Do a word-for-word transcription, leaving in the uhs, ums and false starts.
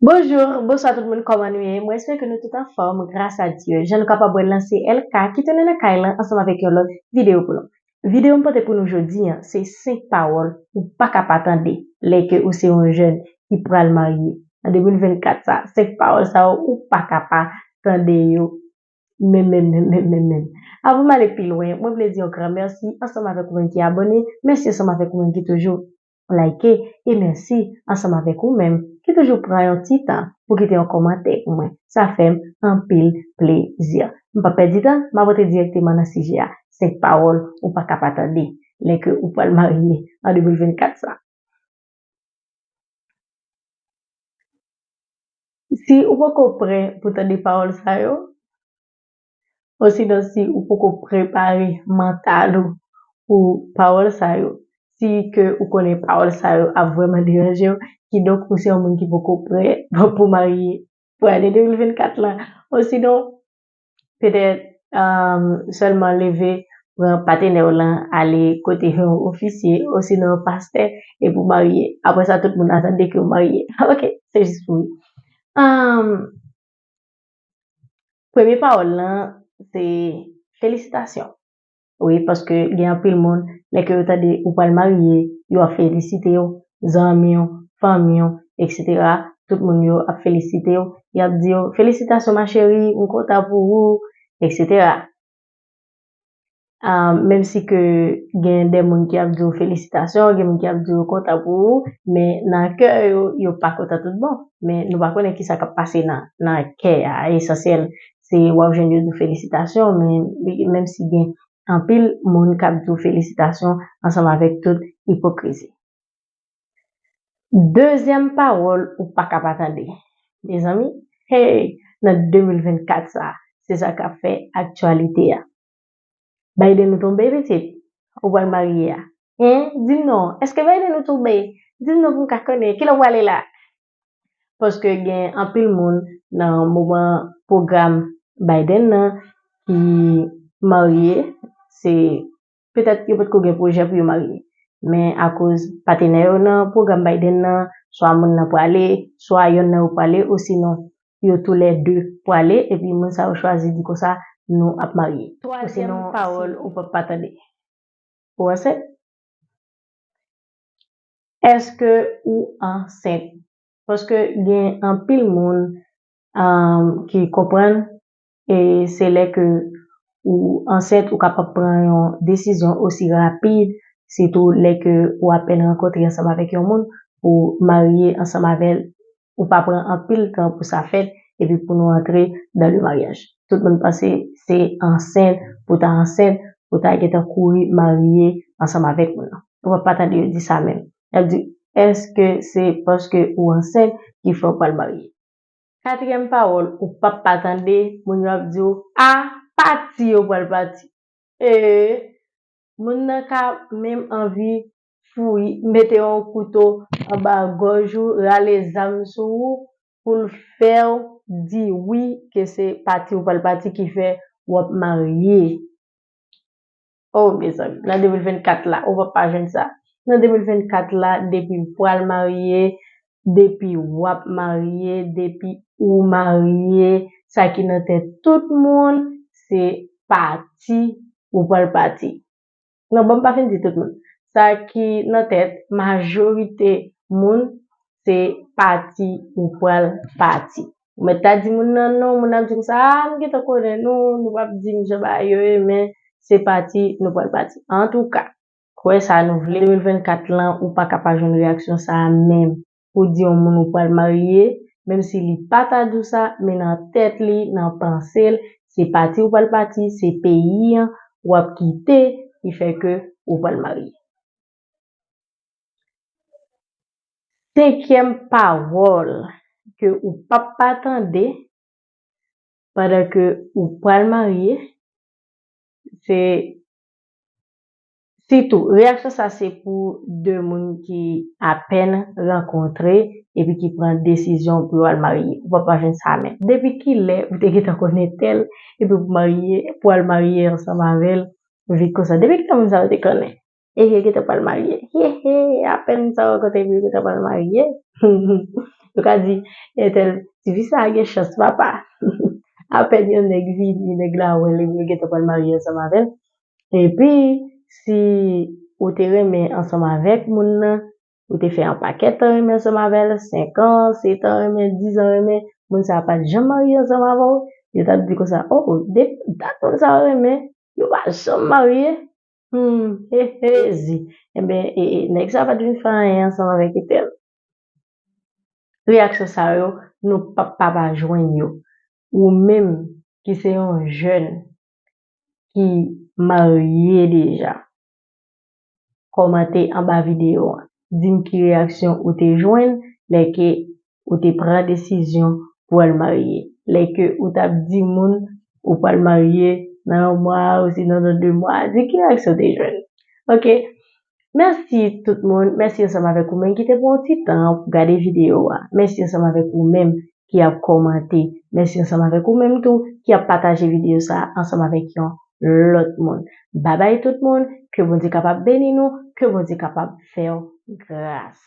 Bonjou, bonswa tout moun, kòman nou ye? Mwen espere ke nou tout anfòm, gras a Dye. Jan nou kapab wè l lan, se L K ki tounen nan kay lan ansanm avèk yon lòt videyo pou nou. Videyo m pote pou nou jodi a, se senk pawòl ou pa ka pa tande lè ke ou se yon jèn ki pral marye. Nan de mil vennkat sa, senk pawòl sa yo, ou pa ka pa tande yo. Menm, menm, menm, menm, menm, menm. Avan m ale pi lwen, mwen vle di yon gran mèsi ansanm avèk ou menm ki abòne, mèsi ansanm avèk ou menm ki toujou like, e mèsi ansanm avèk ou menm ki toujou pran yon ti tan pou kite yon kòmantè pou mwen. Sa fè m anpil plezi. M p ap pèdi tan, m ap antre dirèkteman nan sijè a. Senk pawòl ou pa ka pa tande lè ke ou pral marye an de mil vennkat sa. Si ou poko prè pou tande pawòl sa yo, osinon si ou poko prepare mantal ou pou pawòl sa yo, si ke ou konnen pawòl sa yo ap vrèman deranje w, kidonk ou se yon moun ki poko prè pou marye pou ane de mil vennkat lan, osinon petèt, um, sèlman leve, pran patnè w lan, ale kote yon ofisye, osinon yon pastè, epi w marye. Apre sa, tout moun a tande ke w marye. Ok, se jis pou ri. Um, premye pawòl lan, se felisitasyon. Wi, paske gen anpil moun, lè ke yo tande ou pral marye, yo ap felisite w, zanmi w, fanmi w, etsetera. Tout moun yo ap felisite w, y ap di w, felisitasyon ma chérie, m kontan pou ou, etsetera. Ah, menm si ke gen de moun ki ap di w felisitasyon, gen moun ki ap di w kontan pou ou, men nan kè yo, yo pa kontan tout bon. Men nou pa konnen kisa k ap pase nan, nan kè a. Esansyèl, se w ap jwenn yo di w felisitasyon, men menm si gen anpil moun k ap di w felisitasyon ansanm avèk tout ipokrizi. Dezyèm pawòl ou pa ka pa tande. Mezanmi, hey, nan de mil vennkat sa, se sa k ap fè aktyalite a. Biden ou tonbe, pitit? Ou pral marye a? Hein? Di m non. Èske Biden ou tonbe? Di m non pou m ka konnen. Kilè w prale la? Paske gen anpil moun nan moman pwogram Biden nan ki marye, se petèt yo potko gen pwojè pou yo marye. Men akoz patnè yo nan pwogram Biden nan, swa moun nan prale, swa yonn nan yo prale, osinon yo toulède prale, epi moun sa yo chwazi di konsa, nou ap marye. Twazyèm pawòl ou p ap pa tande. Ou ansent? Èske ou ansent? Paske gen anpil moun, um, ki konprann, e se lè ke ou ansent, ou kapab pran yon desizyon osi rapid, sitou lè ke ou apèn rankontre ansanm avèk yon moun pou marye ansanm avè l. Ou pa pran anpil tan pou sa fèt, epi pou nou antre dans le mariage. Tout moun panse se ansent, pou ta ansent, pou ta gentan kouri marye ansanm avèk moun nan. Ou p ap pa tande yo di sa menm. Y ap di, èske se paske ou ansent ki fè w pral marye? Katriyèm pawòl ou p ap pa tande, moun yo ap di w, a, pati yo pral pati. E moun nan ka menm anvi fouye, mete yon kouto anba gòj ou, rale zam sou ou, pou l fè w di wi ke se pati ou pral pati ki fè w ap marye. Oh, mezanmi, nan de mil vennkat la, ou p ap pa jwenn sa. Nan de mil vennkat la, depi w pral marye, depi w ap marye, depi ou marye, sa ki nan tèt tout moun, se pati ou pral pati. Non, bon, m pa fin di tout moun. Sa ki nan tèt majorite moun, se pati ou pral pati. Ou mèt ta di moun nan non, moun nan ap di konsa, a, m gentan konnen nou, nou p ap di m jan bagay yo ye, men se pati nou pral pati. Antouka, kwè sa nou vle, de mil vennkat lan, ou pa ka pa jwenn reyaksyon sa a menm. Pou di yon moun ou pral marye, menm si li pa ta di w sa, men nan tèt li, nan panse l, se pati ou pral pati, se peyi an w ap kite ki fè ke ou pral marye. Senkyèm pawòl ke ou p ap pa tande pandan ke ou pral marye, se sitou, reyaksyon sa se pou de moun ki apèn rankontre epi ki pran desizyon pou yo al marye. Ou p ap pa jwenn sa menm. Depi kilè ou te gentan konnen tèl epi pou marye, pou al marye ansanm avè l vit konsa? Depi kilè moun sa yo te konnen? E yo gentan pral marye. He, he, apèn sa yo rankontre epi yo gentan pral marye. Yo ka di, entèl, tifi sa a gen chans papa. Apèn yon nèg vini, nèg la wè l, epi yo gentan pral marye ansanm avè l. Epi, si ou te renmen ansanm avèk moun nan, ou te fè yon pakèt tan renmen ansanm avè l, senk an, sèt an renmen, diz an renmen, moun sa a pa t janm marye ansanm avè w, yo t ap di konsa, oh, depi dat moun sa a renmen, yo pa janm marye. Hmm, he, he, zi. Enben, e, e, nèg sa a pa t vin fè anyen ansanm avèk Etèl. Reyaksyon sa yo, nou p ap pa pa jwenn yo. Ou menm ki se yon jèn ki marye deja, kòmante anba videyo an. Di m ki reyaksyon ou te jwenn lè ke ou te pran desizyon pou al marye. Lè ke ou t ap di moun ou pral marye nan yon mwa, osinon nan de mwa, di ki reyaksyon ou te jwenn. Ok. Mèsi tout moun. Mèsi ansanm avèk ou menm ki te pran yon ti tan pou gade videyo a. Mèsi ansanm avèk ou menm ki ap kòmante. Mèsi ansanm avèk ou menm tou ki ap pataje videyo sa a ansanm avèk yon lòt moun. Babay tout moun, ke Bondye kapab beni nou, ke Bondye kapab fè w gras.